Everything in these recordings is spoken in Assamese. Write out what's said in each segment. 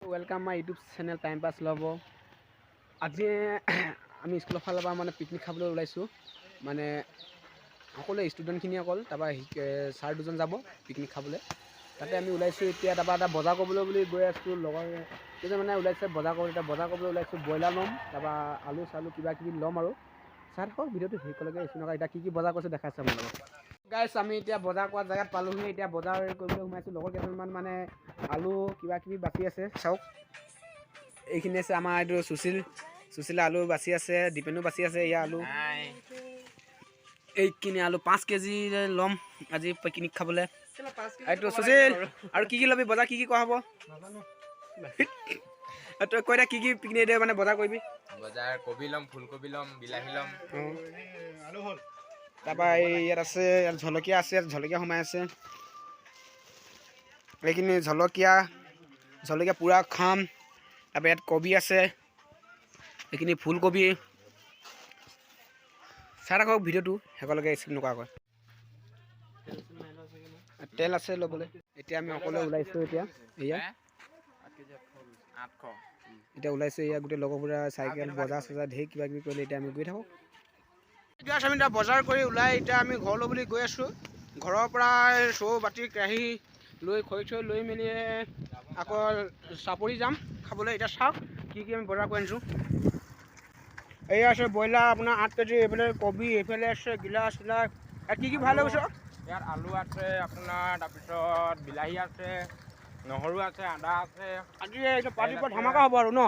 Welcome my YouTube channel time pass ল'ব। আজি আমি স্কুলৰ ফালৰ পৰা মানে পিকনিক খাবলৈ ওলাইছোঁ। মানে সকলোৱে ষ্টুডেণ্টখিনি অকল, তাৰপৰা ছাৰ দুজন যাব পিকনিক খাবলৈ। তাতে আমি ওলাইছোঁ এতিয়া। তাৰপৰা এটা বজাৰ কৰিবলৈ বুলি গৈ আছোঁ। লগৰ কেইজন মানে ওলাইছে বজাৰ কৰিবলৈ। এতিয়া বজাৰ কৰিবলৈ ওলাইছোঁ। ব্ৰইলাৰ ল'ম, তাৰপৰা আলু চালু কিবা কিবি ল'ম। আৰু চাই থাকক ভিডিঅ'টো শেষলৈকে, স্কিপ নকৰা। এতিয়া কি কি বজাৰ কৰিছোঁ দেখাইছোঁ আপোনালোকক। গাইছ, আমি এতিয়া বজাৰ কৰা জেগাত পালোহি। এতিয়া বজাৰ কৰিবলৈ সোমাইছোঁ। লগৰ কেইজনমান মানে আলু কিবা কিবি বাচি আছে। চাওক, এইখিনি আছে আমাৰ এইটো সুশীল। সুশীলে আলু বাচি আছে, দীপেনো বাচি আছে। এয়া আলু, এইখিনি আলু 5 কেজি ল'ম আজি পিকনিক খাবলৈ। এইটো সুশীল। আৰু কি কি ল'বি? বজাৰ কি কি কৰা হ'ব তই কৈ দে। কি কি পিকনিক এতিয়া মানে বজাৰ কৰিবি? বজাৰ কবি ল'ম, ফুলকবি ল'ম, বিলাহী ল'ম। তাৰপৰা এই ইয়াত আছে, ইয়াত জলকীয়া আছে, ইয়াত জলকীয়া সোমাই আছে। এইখিনি জলকীয়া, জলকীয়া পূৰা খাম। তাৰপৰা ইয়াত কবি আছে, এইখিনি ফুলকবি। চাই থাকক ভিডিঅ'টো শেষলৈকে স্কিপ নকৰাকৈ। তেল আছে ল'বলৈ। এতিয়া আমি সকলোৱে ওলাইছোঁ। এতিয়া এয়া 800। এতিয়া ওলাইছোঁ। এয়া গোটেই লগৰবোৰে চাইকেল, বজাৰ চজাৰ ধেৰ কিবা কিবি কৰিলে। এতিয়া আমি গৈ থাকোঁ। এতিয়া আমি এতিয়া বজাৰ কৰি ওলাই এতিয়া আমি ঘৰলৈ বুলি গৈ আছোঁ। ঘৰৰ পৰা চৰু, বাতি, কেৰাহী লৈ, খৰি চৰি লৈ মেলি আকৌ চাপৰি যাম খাবলৈ। এতিয়া চাওক কি কি আমি বজাৰ কৰি আনিছোঁ। এয়া আছে ব্ৰইলাৰ আপোনাৰ 8 কেজি, এইফালে কবি, এইফালে আছে গিলাচ চিলাচ। ইয়াত কি কি ভাল হৈ গৈছে? ইয়াত আলু আছে আপোনাৰ, তাৰপিছত বিলাহী আছে, নহৰু আছে, আদা আছে। আজি এইটো পাৰ্টিৰ পৰা ধামাকা হ'ব আৰু ন?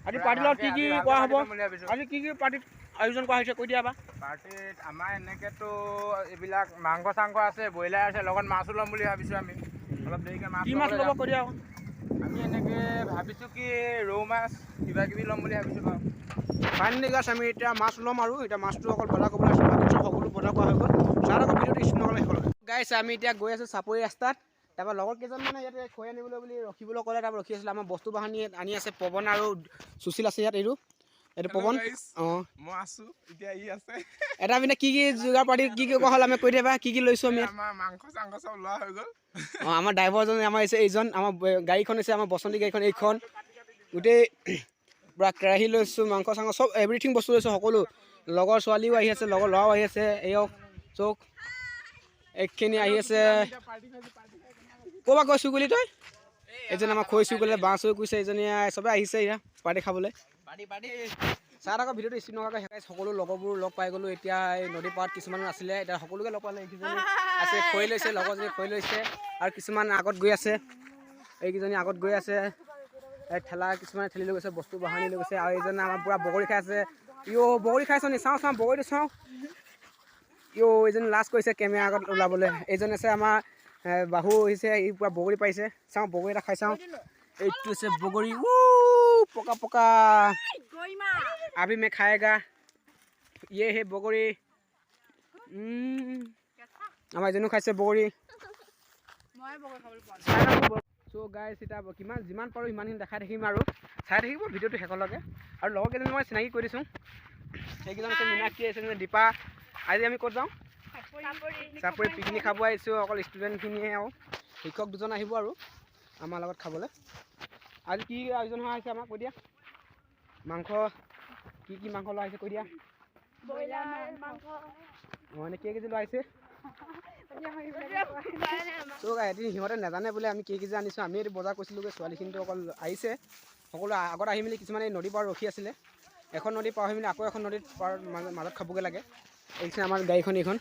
আজি পাৰ্টিৰ লগত কি কি কৰা হ'ব? আজি কি কি পাৰ্টিত আয়োজন কৰা হৈছে কৈ দিয়া বা। পাৰ্টিত আমাৰ এনেকেতো এইবিলাক মাংস চাংস আছে, ব্ৰইলাৰ আছে, লগত মাছো ল'ম বুলি ভাবিছোঁ আমি। অলপ দেৰিকৈ মাছ কি মাছ ল'বলৈ ল'ব যাম। কৈ দিয়া আকৌ। আমি এনেকে ভাবিছোঁ কি ৰৌ মাছ কিবা কিবি ল'ম বুলি ভাবিছোঁ বাৰু। ফাইনেলি গাইছ, আমি এতিয়া মাছ ল'ম আৰু এতিয়া মাছটো অকল বজাৰ কৰিবলৈ আছে। বাকী চব সকলো বজাৰ কৰা হৈ গ'ল। চাই থাকক ভিডিঅ'টো স্কিপ নকৰাকৈ শেষলৈকে। গাইছ, আমি এতিয়া গৈ আছোঁ চাপৰি ৰাস্তাত। তাৰপৰা লগৰ কেইজন মানে ইয়াতে খৰি আনিবলৈ বুলি ৰখিবলৈ ক'লে, তাৰপৰা ৰখি আছিলে। আমাৰ বস্তু বাহানি ইয়াত আনি আছে। পৱন আৰু সুশীল আছে ইয়াত। এইটো পৱন। অঁ। মই আছো এতিয়া, ই আছে। এটা পিনে কি কি যোগাৰ পাতি কি কি কৰা হ'ল আমি কৈ দিবা। কি কি লৈছোঁ আমি ইয়াত? আমাৰ মাংস চাংস চব লোৱা হৈ গ'ল। অঁ, আমাৰ ড্ৰাইভাৰজন আমাৰ হৈছে এইজন। আমাৰ গাড়ীখন হৈছে আমাৰ বসন্তী গাড়ীখন এইখন। গোটেই পূৰা কেৰাহী লৈছোঁ, মাংস চাংস চব এভৰিথিং বস্তু লৈছোঁ। সকলো লগৰ ছোৱালীও আহি আছে, লগৰ ল'ৰাও আহি আছে। এয়ক চৌক এইখিনি আহি আছে। ক'ৰপৰা কৈছোঁ বুলি তই? এইজন আমাৰ খৰি চুৰ কৰিলে, বাঁহ চুৰ কৰিছে এইজনীয়ে। চবে আহিছে এতিয়া পাৰ্টি খাবলৈ। Party party. চাই থাকক ভিডিঅ'টো স্কিপ নকৰাকৈ শেষ। সকলো লগৰবোৰ লগ পাই গ'লোঁ এতিয়া। এই নদী পাৰত কিছুমান আছিলে, এতিয়া সকলোকে লগ পালে। এইকেইজনী আছে, খৰি লৈছে, লগৰজনী খৰি লৈছে। আৰু কিছুমান আগত গৈ আছে, এইকেইজনী আগত গৈ আছে। এই ঠেলা কিছুমানে ঠেলি লৈ গৈছে, বস্তু বাহানি লৈ গৈছে। আৰু এইজনে আমাৰ পূৰা বগৰী খাই আছে। ইঅ' বগৰী খাইছ নি? চাওঁ চাওঁ, বগৰীটো চাওঁ। ইঅ', এইজনী লাজ কৰিছে কেমেৰা আগত ওলাবলৈ। এইজন আছে আমাৰ বাহু আহিছে, ই পূৰা বগৰী পাৰিছে। চাওঁ, বগৰী এটা খাই চাওঁ। এইটো হৈছে বগৰী। উ পকা পকা, अभी मैं खाएगा। ये है বগৰী। আমাৰ এজনো খাইছে বগৰী। চ' গাইছ, এতিয়া কিমান যিমান পাৰোঁ সিমানখিনি দেখাই থাকিম আৰু চাই থাকিব ভিডিঅ'টো শেষলৈকে। আৰু লগৰ কেইজন মই চিনাকি কৰি দিছোঁ। সেইকেইজন আছে মীনাক্ষী আছে, দীপা। আজি আমি ক'ত যাওঁ? চাপৰি পিকনিক খাব আহিছোঁ। অকল ষ্টুডেণ্টখিনিয়ে আৰু শিক্ষক দুজন আহিব আৰু আমাৰ লগত খাবলৈ। আজি কি আয়োজন হোৱা হৈছে আমাক কৈ দিয়া। মাংস কি কি মাংস লোৱা হৈছে কৈ দিয়া। অঁ, এনেই কেই কেজি লোৱা হৈছে? চ' সিহঁতি সিহঁতে নাজানে বোলে আমি কেই কেজি আনিছোঁ। আমি এইটো বজাৰ কৰিছিলোঁগৈ। ছোৱালীখিনিতো অকল আহিছে। সকলো আগত আহি মেলি কিছুমানে এই নদী পাৰত ৰখি আছিলে। এখন নদী পাৰ হৈ মেলি আকৌ এখন নদীত পাৰ মাজত খাবগৈ লাগে। এইখন আমাৰ গাড়ীখন এইখন।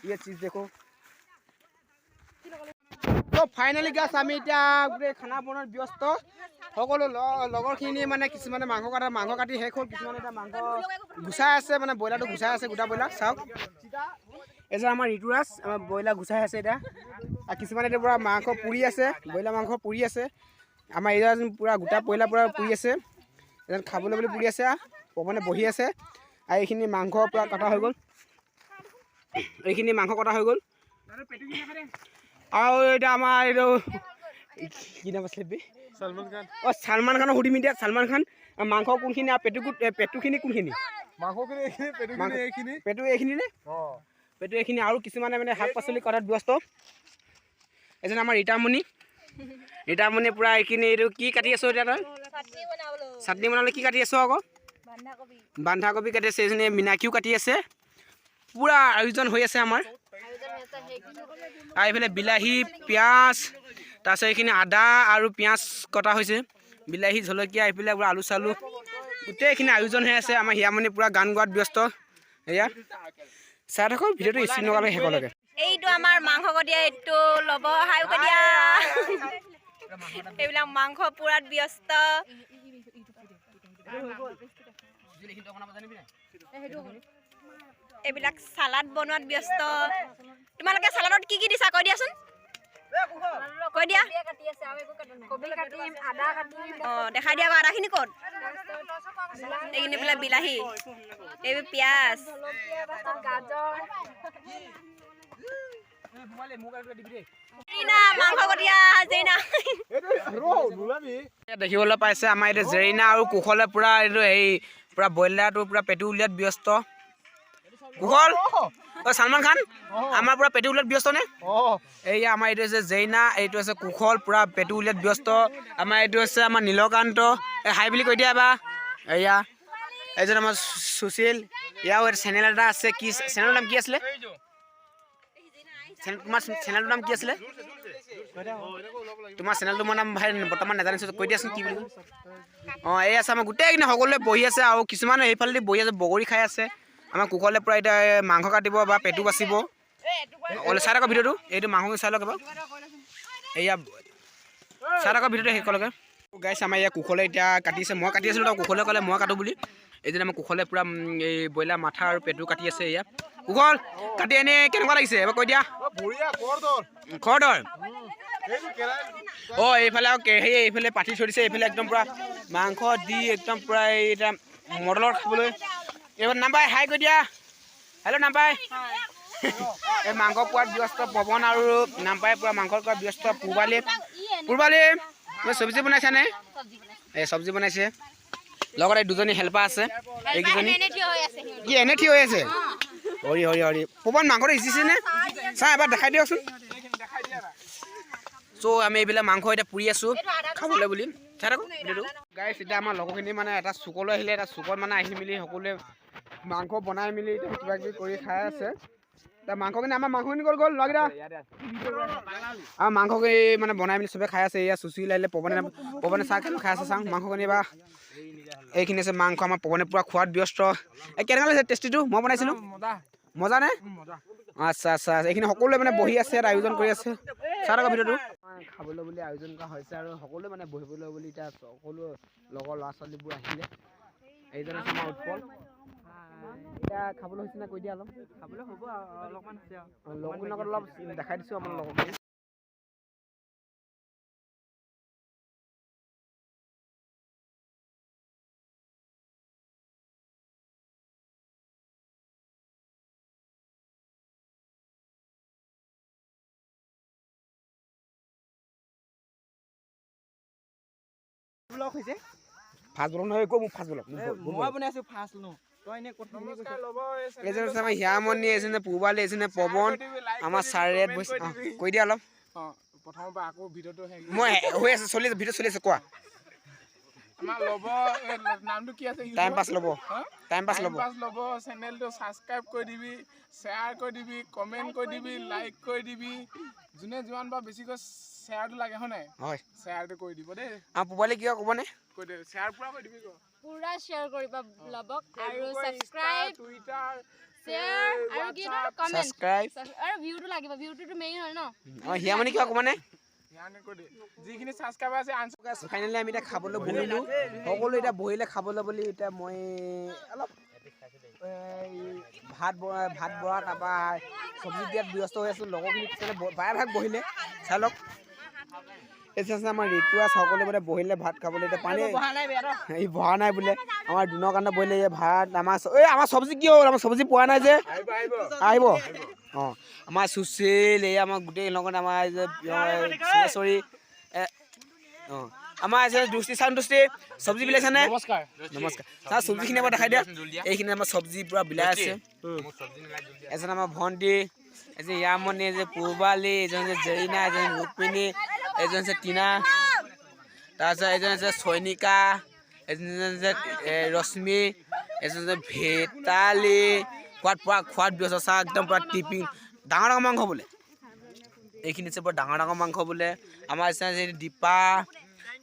ये चीज देखो। তো ফাইনেলি গাইছ, আমি এতিয়া গোটেই খানা বনোৱাত ব্যস্ত সকলো লগৰখিনি। মানে কিছুমানে মাংস কাটা, মাংস কাটি শেষ হ'ল। কিছুমানে এতিয়া মাংস গুচাই আছে, মানে ব্ৰইলাৰটো গুচাই আছে, গোটা ব্ৰইলাৰ। চাওক, এজন আমাৰ ঋতুৰাজ, আমাৰ ব্ৰইলাৰ গুচাই আছে এতিয়া। আৰু কিছুমানে এতিয়া পূৰা মাংস পুৰি আছে, ব্ৰইলাৰ মাংস পুৰি আছে। আমাৰ এইজন পূৰা গোটা ব্ৰইলাৰ পূৰা পুৰি আছে। এজন খাবলৈ বুলি পুৰি আছে, পৱনে বহি আছে। আৰু এইখিনি মাংস পূৰা কটা হৈ গ'ল। এইখিনি মাংস কটা হৈ গ'ল। আৰু এতিয়া আমাৰ এইটো কি নাম আছিলে বে? সলমান খান। অঁ, ছালমান খানক সুধিম এতিয়া। ছালমান খান, মাংস কোনখিনি আৰু পেটু পেটুখিনি কোনখিনি? মাংসখিনি এইখিনি, পেটুখিনি এইখিনি। পেটু এইখিনি নে? অঁ। পেটু এইখিনি। আৰু কিছুমানে মানে শাক পাচলি কটাত ব্যস্ত। এজন আমাৰ ৰীতামণি, ৰীতামণি পূৰা এইখিনি এইটো কি কাটি আছ এতিয়া তই? চাটনি বনাবলৈ কি কাটি আছ আকৌ? বন্ধাকবি কাটি আছে। এইজনী মীনাক্ষীও কাটি আছে। পূৰা আয়োজন হৈ আছে আমাৰ। আৰু এইফালে বিলাহী, পিঁয়াজ, তাৰপিছত এইখিনি আদা আৰু পিঁয়াজ কটা হৈছে, বিলাহী, জলকীয়া, এইফালে পূৰা আলু চালু গোটেইখিনি আয়োজন হৈ আছে। আমাৰ হিয়ামণি পূৰা গান গোৱাত ব্যস্ত। এয়া চাই থাকক ভিডিঅ'টো স্কিপ নকৰাকৈ শেষলৈকে। এইটো আমাৰ মাংস কটীয়া, এইটো ল'ব হাই কটীয়া, এইবিলাক মাংস পোৰাত ব্যস্ত। এইবিলাক চালাড বনোৱাত ব্যস্ত। তোমালোকে চালাডত কি কি দিছা কৈ দিয়াচোন, কৈ দিয়া। অঁ, দেখাই দিয়া আকৌ আদাখিনি ক'ত। এইখিনি বোলে বিলাহী, এইবোৰ পিঁয়াজ। জেৰিনা মাংস কটীয়া, জেৰিনা। দেখিবলৈ পাইছে আমাৰ এতিয়া জেৰিনা আৰু কুশলে পূৰা এইটো হেৰি পূৰা ব্ৰইলাৰটো পূৰা পেটু উলিয়াত ব্যস্ত। কুশল, অ' ছলমান খান আমাৰ পূৰা পেটু উলিয়াত ব্যস্ত নে? এইয়া আমাৰ এইটো হৈছে জেৰিনা, এইটো হৈছে কুশল, পূৰা পেটু উলিয়াত ব্যস্ত। আমাৰ এইটো হৈছে আমাৰ নীলকান্ত, এই হাই বুলি কৈ দিয়া এবাৰ। এয়া এইজন আমাৰ সুশীল, ইয়াও চেনেল এটা আছে। কি চেনেলৰ নাম কি আছিলে? তোমাৰ চেনেলটোৰ নাম কি আছিলে? তোমাৰ চেনেলটো মই নাম ভাই বৰ্তমান নাজানিছোঁ, কৈ দিয়াচোন কি বুলি কয়। অঁ, এই আছে আমাৰ গোটেইখিনি সকলোৱে বহি আছে আৰু কিছুমানে সেইফালেদি বহি আছে, বগৰী খাই আছে। আমাৰ কুশলে পূৰা এতিয়া মাংস কাটিব বা পেটু বাচিব। অকলে চাই থাকক ভিডিঅ'টো, এইটো মাংস চাই লওক এবাৰ। এয়া চাই থাকক ভিডিঅ'টো শেষলৈকে। গাইছ, আমাৰ ইয়াত কুশলে এতিয়া কাটিছে, মই কাটি আছিলোঁ, তাৰ কুশলে ক'লে মই কাটো বুলি। এই যে আমাৰ কুশলে পূৰা এই ব্ৰইলাৰ মাথা আৰু পেটু কাটি আছে। এয়া কুশল কাটি এনেই কেনেকুৱা লাগিছে এবাৰ কৈ দিয়া। খৰধৰ। অঁ, এইফালে আৰু কেৰাহী এইফালে পাতি থৈ দিছে, এইফালে একদম পূৰা মাংস দি একদম পূৰা এই এতিয়া মদলত খাবলৈ। এইবাৰ নাম্বাই হাই কৈ দিয়া। হেল্ল' নাম্বাই, এই মাংস পোৱাত ব্যস্ত পৱন আৰু নাম্বাই পূৰা মাংস খোৱাত ব্যস্ত। পূৰ্বালী, পূৰ্বালী তুমি চব্জি বনাইছানে? এই চব্জি বনাইছে, লগতে দুজনী হেল্পাৰ আছে। এইকেইজনী কি এনে থিয় হৈ আছে? হৰি হৰি হৰি। পৱন, মাংসটো সিজিছে নে? চা এবাৰ দেখাই দিয়কচোন। চ' আমি এইবিলাক মাংস এতিয়া পুৰি আছোঁ খাবলৈ বুলি। চাই থাকোঁ ভিডিঅ'টো। গাইছ, এতিয়া আমাৰ লগৰখিনি মানে এটা চুকলৈ আহিলে, এটা চুকত মানে আহি মেলি সকলোৱে মাংস বনাই মেলি এতিয়া কিবা কিবি কৰি খাই আছে। এতিয়া মাংসখিনি, আমাৰ মাংসখিনি ক'ত গ'ল ল'ৰাকেইটা? আমাৰ মাংসখিনি মানে বনাই মেলি চবে খাই আছে। এয়া চুচি আহিলে, পৱনে, পৱনে চাহ কেনেকৈ খাই আছে চাওঁ মাংসখিনি বা। এইখিনি আছে মাংস, আমাৰ পৱনে পূৰা খোৱাত ব্যস্ত। এই কেনেকুৱা লাগিছে টেষ্টিটো? মই বনাইছিলোঁ, মজা নে? আচ্ছা আচ্ছা, এইখিনি সকলোৱে মানে বহি আছে, ইয়াত আয়োজন কৰি আছে। চাই থাকক ভিডিঅ'টো। খাবলৈ বুলি আয়োজন কৰা হৈছে আৰু সকলোৱে মানে বহিবলৈ বুলি এতিয়া সকলো লগৰ ল'ৰা ছোৱালীবোৰ আহিলে। এইজন আছে আমাৰ উৎপল। এতিয়া খাবলৈ হৈছে নে কৈ দিয়া অলপ। খাবলৈ হ'ব, অলপমান আছে। লগৰখিনিৰ লগত অলপ দেখাই দিছোঁ আমাৰ লগৰখিনি। ব্লগ হৈছে। ফাৰ্ষ্ট ব্লগ নহয় একো, মোৰ ফাৰ্ষ্ট ব্লগ। মই বনাইছো ফাৰ্ষ্ট ন, তই এনে ক'ত? এইজন আছে আমাৰ হিয়ামণি, এইজনে পূৰ্বালী, এইজনে পৱন, আমাৰ ছাৰে ইয়াত বহিছে। অঁ, কৈ দিয়া অলপ। প্ৰথমৰ পৰা আকৌ ভিডিঅ'টো। মই হৈ আছে, চলি আছে, ভিডিঅ' চলি আছে, কোৱা। আমাৰ ল'ব নামটো কি আছে? টাইম পাছ ল'ব, টাইম পাছ ল'ব। পাছ ল'ব চেনেলটো ছাবস্ক্ৰাইব কৰি দিবি, শ্বেয়াৰ কৰি দিবি, কমেণ্ট কৰি দিবি, লাইক কৰি দিবি। যোনে যিমান পাৰ বেছিকৈ শ্বেয়াৰটো লাগে, হয় নাই? হয়। শ্বেয়াৰটো কৰি দিব দেই। আমাৰ পূৰ্বালী কিবা ক'বনে? কৈ দে, শ্বেয়াৰ পূৰা কৰি দিবি। পুৰা শ্বেয়াৰ কৰিবা লবক আৰু ছাবস্ক্ৰাইব, টুইটাৰ, শ্বেয়াৰ আৰু কি কমেণ্ট ছাবস্ক্ৰাইব আৰু ভিউটো লাগিব, ভিউটোতো মেইন হয় ন। অঁ, হিয়ামণি কিবা ক'বনে? যিখিনি ছাবস্ক্ৰাইবাৰ আছে। ফাইনেলি আমি এতিয়া খাবলৈ বহিলোঁ, সকলো এতিয়া বহিলে খাবলৈ বুলি। এতিয়া মই অলপ ভাত ভাত বৰা তাৰপৰা চব্জি দিয়াত ব্যস্ত হৈ আছোঁ। লগৰখিনি কিছুমানে প্ৰায়ভাগ বহিলে, চাই লওক। এতিয়া আছে আমাৰ ঋতু আছে, সকলোৱে মানে বহিলে ভাত খাবলৈ। এতিয়া পানী এই বহা নাই বোলে, আমাৰ দিনৰ কাৰণে বহিলে। এই ভাত আমাৰ, এই আমাৰ চব্জি কি হ'ল? আমাৰ চব্জি পোৱা নাই যে, আহিব। অঁ, আমাৰ সুশীল, এই আমাৰ গোটেই লগত আমাৰ যে শিলেশ্বৰী, অঁ, আমাৰ আছে দুষ্টি চাউন। দুষ্টি, চব্জি বিলাইছেনে? নমস্কাৰ। নমস্কাৰ ছাৰ, চব্জিখিনি এবাৰ দেখাই দিয়া। এইখিনি আমাৰ চব্জি পূৰা বিলাই আছে। এজন আমাৰ ভণ্টি, এজন ইয়ামণি, এজন পূৰ্বালী, এজন আছে জেৰিনা, এজন ৰুক্মিণী, এজন আছে টিনা, তাৰপিছত এজন আছে চৈনিকা, এজন আছে ৰশ্মি, এজন আছে ভেটালী। খোৱাত পুৰা খোৱাত ব্যস্ত। চাহ একদম পুৰা টিপিং ডাঙৰ ডাঙৰ মাংস বোলে। এইখিনি আছে বৰ ডাঙৰ ডাঙৰ মাংস বোলে। আমাৰ আছে দীপা,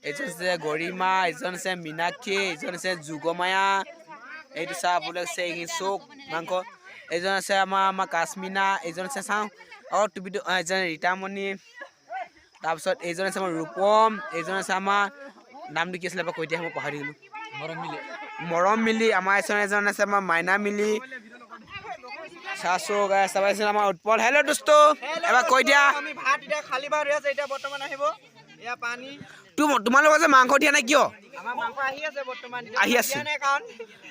এজন আছে গৰিমা, এজন আছে মীনাক্ষী, এজন আছে যোগমায়া। এইটো চাহ বোলে আছে এইখিনি চৌক মাংস। এজন আছে আমাৰ আমাৰ কাশ্মীনা, এজন আছে চাওঁ আৰু টুপিটো, এজন ৰীতামণি। তাৰপিছত এইজন আছে আমাৰ ৰূপম, এইজন আছে আমাৰ নামটো কি আছিলে এবাৰ কৈ দিয়া, মই পাহৰি থাকিলোঁ। মৰম মিলি। আমাৰ এজন এজন আছে আমাৰ মাইনা মিলি। চাচো গাইছ। তাৰপৰা আমাৰ উৎপল। হেল্ল' দোস্ত, এবাৰ কৈ দিয়া। আমি ভাত এতিয়া খালী ভাত হৈ আছে, এতিয়া বৰ্তমান আহিব এয়া পানী। তোমালোকৰ যে মাংস দিয়া নাই কিয়? আমাৰ মাংস আহি আছে বৰ্তমান। আহি আছে। দিয়া নাই কাৰণ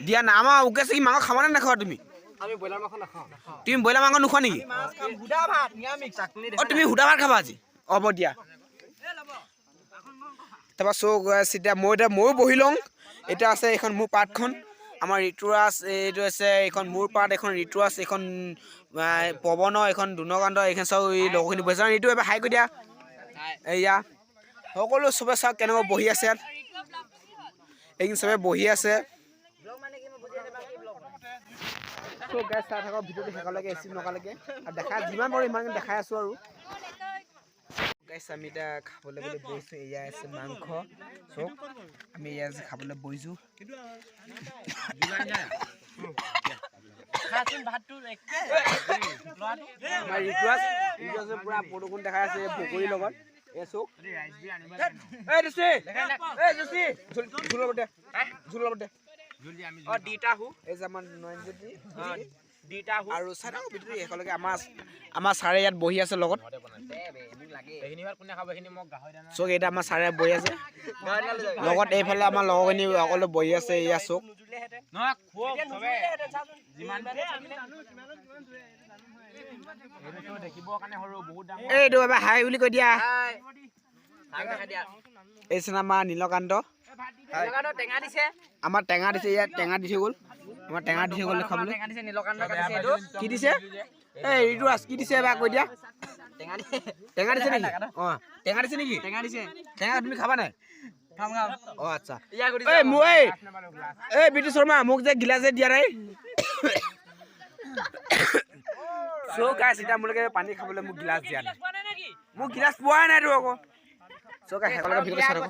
দিয়া নাই। আমাৰ উকেছে কি মাংস খাবা নে নাখোৱা তুমি? আমি ব্ৰইলাৰ মাংস নাখাওঁ। তুমি ব্ৰইলাৰ মাংস নোখোৱা নেকি? মাছ খাম, সুদা ভাত, নিৰামিষ চাটনি। অঁ, তুমি সুদা ভাত খাবা আজি? হ'ব দিয়া। তাৰপৰা চৌ গাইছ, এতিয়া মই এতিয়া ময়ো বহি লওঁ। এতিয়া আছে এইখন মোৰ পাতখন, আমাৰ ঋতুৰাজ। এইটো আছে এইখন মোৰ পাত, এইখন ঋতুৰাজ, এইখন পৱনৰ, এইখন দুনকান্ত, এইখন চব এই লগৰখিনি বহিছে। ঋতু, এবাৰ হাই কৰি দিয়া। এইয়া সকলো চবে চাওক কেনেকুৱা বহি আছে ইয়াত। এইখিনি চবে বহি আছে। চ' গাইছ, চাই থাকক ভিডিঅ'টো শেষলৈকে, স্কিপ নকৰালৈকে, আৰু দেখা যিমান পাৰোঁ সিমান দেখাই আছোঁ। আৰু গাইছ, আমি এতিয়া খাবলৈ বুলি বহিছোঁ। এয়া আছে মাংস। চব আমি এয়া আছে খাবলৈ বহিছোঁ। আমাৰ ঋতুৰাজ, ঋতুৰাজে পুৰা বৰষুণ দেখাই আছে বগৰীৰ লগত। এই চুক, এই দোস্তি, এই দোস্তি, ঝোল ঝোল লগত দে, ঝোল লগত দে। এই যে আমাৰ নয়নজ্যোতি আৰু চাই থাকক ভিডিঅ'টো শেষলৈকে। আমাৰ আমাৰ ছাৰে ইয়াত বহি আছে লগত। চক, এতিয়া আমাৰ ছাৰে বহি আছে লগত। এইফালে আমাৰ লগৰখিনি সকলো বহি আছে। এয়া চক। এইটো এবাৰ হাই বুলি কৈ দিয়া। এই চিন আমাৰ নীলকান্ত। আমাৰ টেঙা দিছে ইয়াত, টেঙা দি থৈ গ'ল। আমাৰ টেঙা দি থৈ গ'ল খাবলৈ। কি দিছে এই ঋতুৰাজ, কি দিছে এবাৰ কৈ দিয়া। টেঙা দিছে নেকি? অঁ, টেঙা দিছে নেকি? টেঙা দিছে। টেঙা তুমি খাবা নাই? খাম খাম। অঁ, আচ্ছা। এই মোৰ এই এই বিটু শৰ্মা, মোক যে গিলাচ যে দিয়া নাই। চ' গাইছ, এতিয়া মোলৈকে পানী খাবলৈ মোক গিলাচ দিয়া নাই, মোক গিলাচ পোৱাই নাইতো আকৌ। চ' গাইছ, শেষলৈকে ভিডিঅ'টো চাই থাকক।